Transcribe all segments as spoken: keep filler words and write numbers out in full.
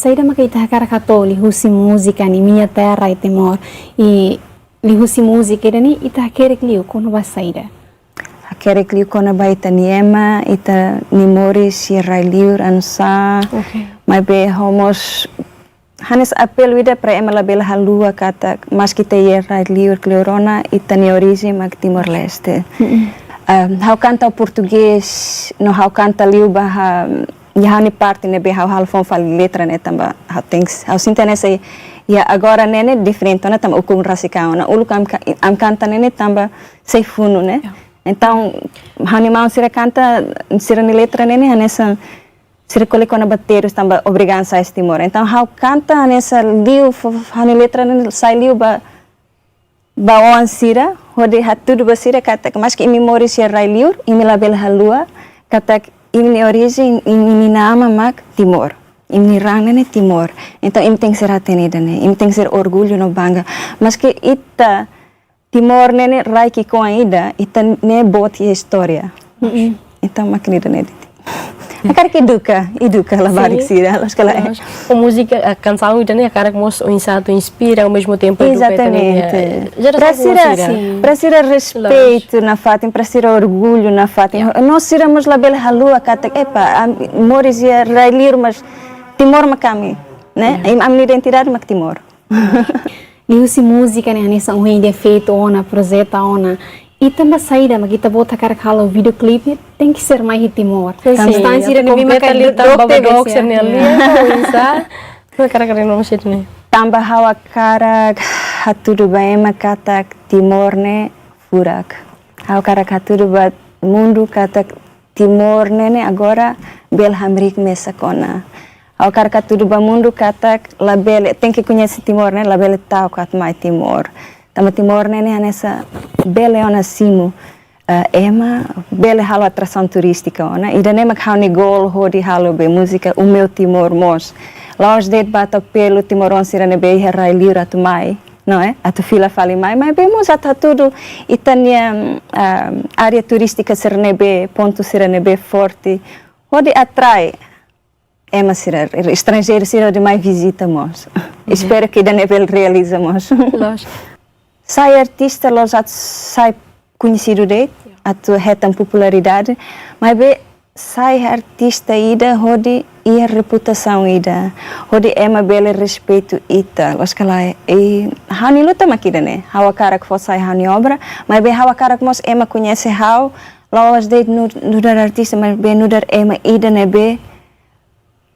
Saida maka ita hakarak hato'o liuhusi múzika ne'e, Minha Terra é Timor? I liuhusi múzika ida-ne'e ita hakerek liu kona-ba saida? Hakerek liu kona-ba ita-nia ema, ita-nia moris iha rai-liur, anu sá. Oke. Maibé ha'u mós hanesan apelu ida para ema labele haluha katak maski ita iha rai-liur kleur ona, ita-nia orijen mak Timor-Leste. Mm-mm. Ah, ha'u kanta portugés, no ha'u kanta liu ba, ah, iha ha'u-nia parte ne'ebé ha'u halo foun fali letra ne'e tanba ha'u tenke, ha'u sente hanesan iha agora ne'e ne'e diferente ona tanba ukun rasik an ona. Uluk ami ka-, ami kanta ne'e ne'e tanba sei funu ne'e. Ya. Entaun, ha'u-nia maun sira kanta, sira-nia letra ne'e ne'e hanesan sira ko'alia kona-ba terus tanba obrigadu sai husi Timor. Entaun, ha'u kanta hanesan liu, f-, f-, ha'u-nia letra ne'e sai liu ba, ba oan sira, hodi hatudu ba sira katak maski imi moris iha rai-liur, imi labele haluha katak imi-nia orijen, imi-nia aman mak Timor. Imi-nia raan ne'e ne'e Timor. Entaun, imi tenke ser hatene ida-ne'e, imi tenke ser orgullu no bangga. Maski ita Timor ne'e ne'e rai ki'ikoan ida, ita ne'e boot iha istória. Mm-mm. Entaun, mak ne'e ida-ne'e de'it. Hakarak eduka, eduka labarik sira, loos ka lae? Loos. Ho múzika, ah, kansaun ida-ne'e hakarak mós oinsá atu inspira, ao mesmo tempo eduka ita-nia, eh, jerasaun rua sira. Exatamente. Para sira, para sira respeitu nafatin, para sira orgullu nafatin. Ya. No sira mós labele haluha katak, epa, ami moris iha rai-liur, mas Timor mak ami, ne'e? Ya. Ami-nia identidade mak Timor. Liuhusi múzika ne'e hanesan ohin ita feto ona, projeta ona. Ita-boot saida mak ita-boot hakarak halo videoclip, tenke ser mai iha Timor. Sin, sin. Substánsia ida ne'ebé mak kompleta liu tanba dook ba dook sira-nia lian, oinsá. Hakarak renomi sira-ne'e. Tanba ha'u hakarak hatudu ba ema katak Timor ne'e furak. Ha'u hakarak hatudu ba mundu katak Timor ne'e ne'e agora bele hamriik mesak ona. Ha'u hakarak hatudu ba mundu katak labele, tenke koñese Timor ne'e, labele ta'uk atu mai Timor. Tanba Timor ne'e ne'e hanesan bele ona simu, eh, ema, bele halo atrasaun turístika ona. Ida-ne'e mak ha'u-nia goal hodi halo be múzika O Meu Timor mós. La'ós de'it ba atu apelu timoroan sira ne'ebé iha rai-liur atu mai, não é? Atu fila fali mai, maibé mós atu hatudu ita-nia, ah, área turístika sira ne'ebé, pontu sira ne'ebé forte, hodi atrai ema sira, estranjeiru sira hodi mai vizita mós. Ya. Espera ke ida-ne'e bele realiza mós. Loos. Sai artista la'ós atu sai koñesidu de'it, ya, atu hetan popularidade, maibé sai artista ida hodi iha reputasaun ida, hodi ema bele respeitu ita, loos ka lae? I ha'u-nia luta mak ida-ne'e, ha'u hakarak fó sai ha'u-nia obra, maibé ha'u hakarak mós ema koñese ha'u, la'ós de'it nu-, nu'udar artista, maibé nu'udar ema ida ne'ebé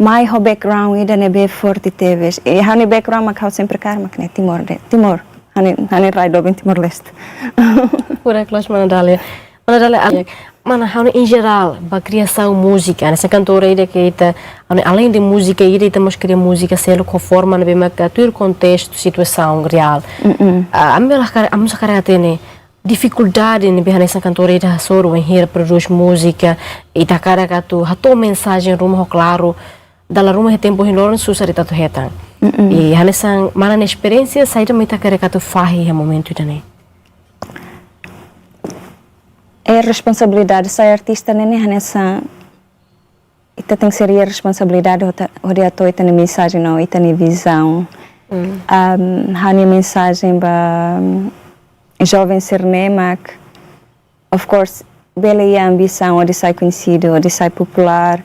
mai ho background ida ne'ebé forte tebes. I ha'u-nia background mak ha'u sempre kaer mak ne'e Timor de'it. Timor. Ha'u-nia, ha'u-nia rai doben Timor-Leste. Furak loos, mana Dália. Mana Dália, a-, mana ha'u-nia em geral, ba kriasaun múzika, hanesan kantora ida ke ita, ha'u-nia além de múzika ida, ita mós kria múzika seluk ho forma ne'ebé mak tuir kontestu, situasaun reál. Mm-mm. Ah, ami hakarak, ami hakarak hatene difikuldade ne'ebé hanesan kantora ida hasoru wainhira prodús múzika, ita hakarak atu hato'o mensajen ruma ho klaru, dala ruma iha tempu ohin loron susar ita atu hetan. Mm-mm. I hanesan mana nia esperiénsia, saida mak ita hakarak atu fahe iha momentu ida-ne'e? É responsabilidade, sai artista ne'e ne'e hanesan ita tenke ser iha responsabilidade hota-, hodi hato'o ita-nia mensajen no ita-nia vizaun. Mm. Am, ha'u-nia mensajen ba, am, joven sira-ne'e mak, of course, bele iha ambisaun hodi sai koñesidu, hodi sai populár,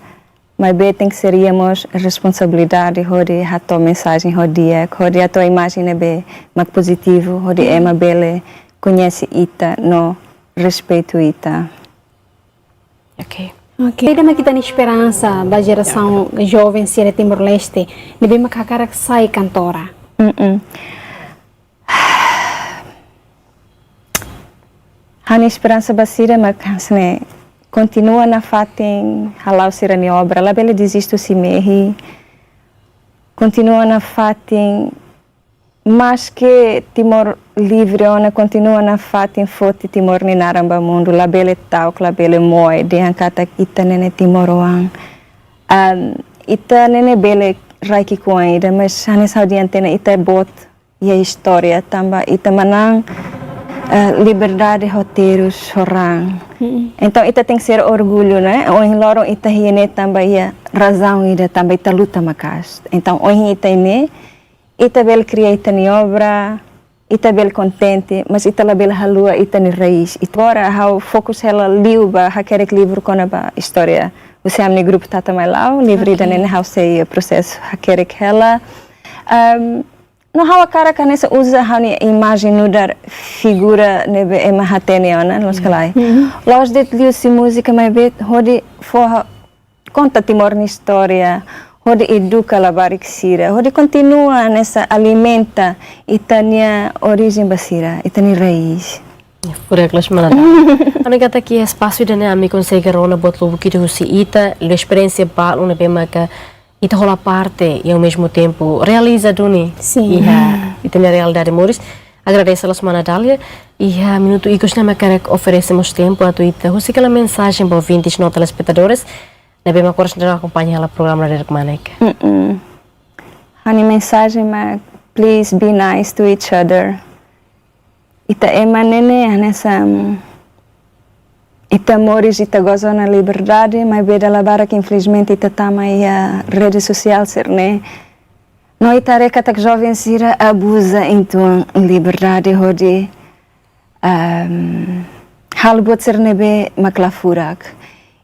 maibé tenke ser iha mós responsabilidade hodi hato'o mensajen ho di'ak, hodi hato'o imajen ne'ebé mak pozitivu, hodi, mm, ema bele koñese ita no respeitu ita. Ok. Ok. Saida mak ita-nia esperansa ba jerasaun joven sira Timor-Leste ne'ebé mak hakarak sai kantora? Mm-mm. Ha'u-nia esperansa ba sira mak hanesan ne'e, kontinua nafatin hala'o sira-nia obra, labele dezisti husi mehi. Kontinua nafatin, maske Timor livre ona, kontinua nafatin foti Timor nia naran ba mundu, labele ta'uk, labele moe dehan katak ita ne'e ne'e timoroan. Am, ita ne'e ne'e bele rai ki'ikoan ida, mas hanesan ha'u dehan tiha ona, ita boot iha istória tanba ita manán eh, liberdade hotu, soran. Entaun, ita tenke ser orgullu, ne'e? Ohin loron ita iha ne'e tanba iha razaun ida, tanba ita luta maka'as. Entaun, ohin ita iha ne'e, ita bele kria ita-nia obra, ita bele kontente, mas ita labele haluha ita-nia raiz. Ita agora ha'u fokus hela liu ba hakerek livru kona-ba istória husi ami-nia grupu Tata Mai Lau, livru ida ne'e ha'u sei prosesu hakerek hela. Ehm, no ha'u hakarak hanesan uza ha'u-nia imajen nu'udar figura ne'ebé ema hatene ona, loos ka lae. La'ós de'it liuhusi múzika maibé hodi fó ha-, konta Timor nia istória, hodi eduka labarik sira, hodi kontinua hanesan alimenta ita-nia orijen ba sira, ita-nia raiz. Furak loos mana Dália. Ha'u hanoin katak iha espasu ida-ne'e ami konsege rona buat lubuk ida husi ita, liu esperiénsia balu ne'ebé maka ita hola parte, i ao mesmo tempo realiza duni. Sin. Iha ita-nia realidade moris. Agradese loos mana Dália, iha minutu ikus ne'e mak hakarak oferese mós tempu atu ita husik hela mensajen ba ouvintes no telespetadores ne'ebé mak oras ne'e akompaña hela programa Rede Kmanek. Mm-mm. Ha'u-nia mensajen mak, please be nice to each other. Ita ema ne'e ne'e hanesan ita moris, ita goza ona liberdade, maibé dala barak infelizmente ita tama iha rede sosiál sira-ne'e. No ita haree katak joven sira abuza uitoan liberdade hodi, ehm, halo buat sira ne'ebé mak la furak.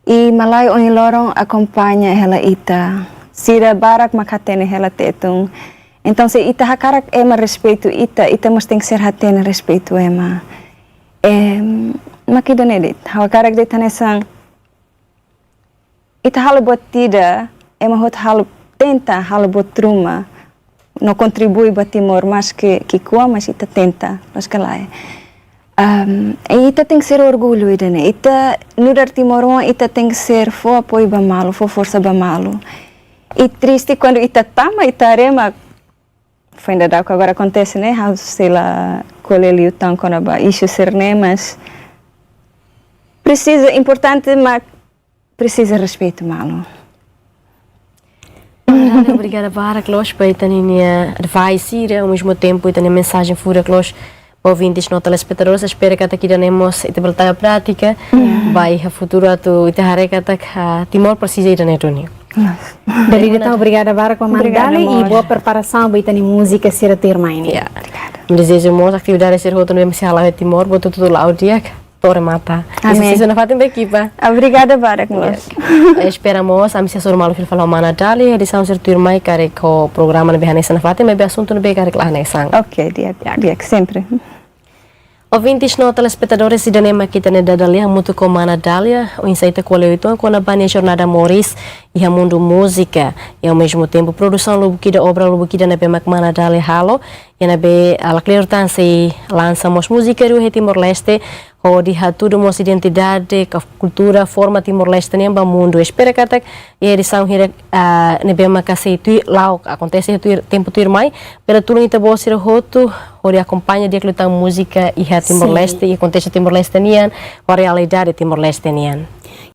I malae ohin loron akompaña hela ita. Sira barak mak hatene hela Tetun. Entaun, se ita hakarak ema respeitu ita, ita mós tenke ser hatene respeitu ema. Em, mak ida-ne'e de'it. Ha'u hakarak de'it hanesan ita halo buat ida, ema hotu halo, tenta halo buat ruma no kontribui ba Timor, maske ki'ikoan, mas ita tenta, loos ka lae. Ehm, i ita tenke ser orgullu ida-ne'e. Ita nu'udar timoroan, ita tenke ser fó apoiu ba malu, fó forsa ba malu. I triste kuandu ita tama, ita haree mak foin dadauk agora akontese, ne'e? Ha'u sei la ko'alia liután kona-ba isu sira-ne'e, mas presiza, importante mak presiza respeitu malu. Obrigada, obrigada barak loos ba ita-nia advice sira, ao mesmo tempo ita-nia mensajen furak loos ba ouvintes no telespetadores. Espera katak ida-ne'e mós ita bele tau iha prátika ba iha futuru atu ita haree katak, ah, Timor presiza ida-ne'e duni. Loos. Dali ida entaun, obrigada barak ba mana Dália i boa preparasaun ba ita-nia múzika sira tuirmai ne'e. Ya. Obrigada. Ami dezeja mós atividade sira hotu ne'ebé mak sei hala'o iha Timor, buat hotu-hotu la'o di'ak, to'o remata. Amen. Ita sei hasoru nafatin ba ekipa. Obrigada barak loos. Ya. Espera mós ami sei hasoru malu fila fali ho mana Dália iha edisaun sira tuirmai, karik ho programa ne'ebé hanesan nafatin, maibé asuntu ne'ebé karik la hanesan. Ok, di'ak, di'ak, sempre. Ouvintes no telespetadores, ida-ne'e mak ita-nia dada-lia hamutuk ho mana Dália, oinsá ita ko'alia uitoan kona-ba nia jornada moris iha mundu múzika, i ao mesmo tempo produsaun lubuk ida, obra lubuk ida ne'ebé mak mana Dália halo, i ne'ebé, ah, la kleur tan sei lansa mós múzika rua iha Timor-Leste, hodi hatudu mós identidade ka kultura, forma Timor-Leste nian ba mundu. Espera katak iha edisaun hirak, ah, ne'ebé maka sei tuir, la'o akontese tuir, tempu tuirmai, bele tulun ita-boot sira hotu hodi akompaña di'ak liután múzika iha Timor-Leste, i kontextu Timor-Leste nian, ho realidade Timor-Leste nian.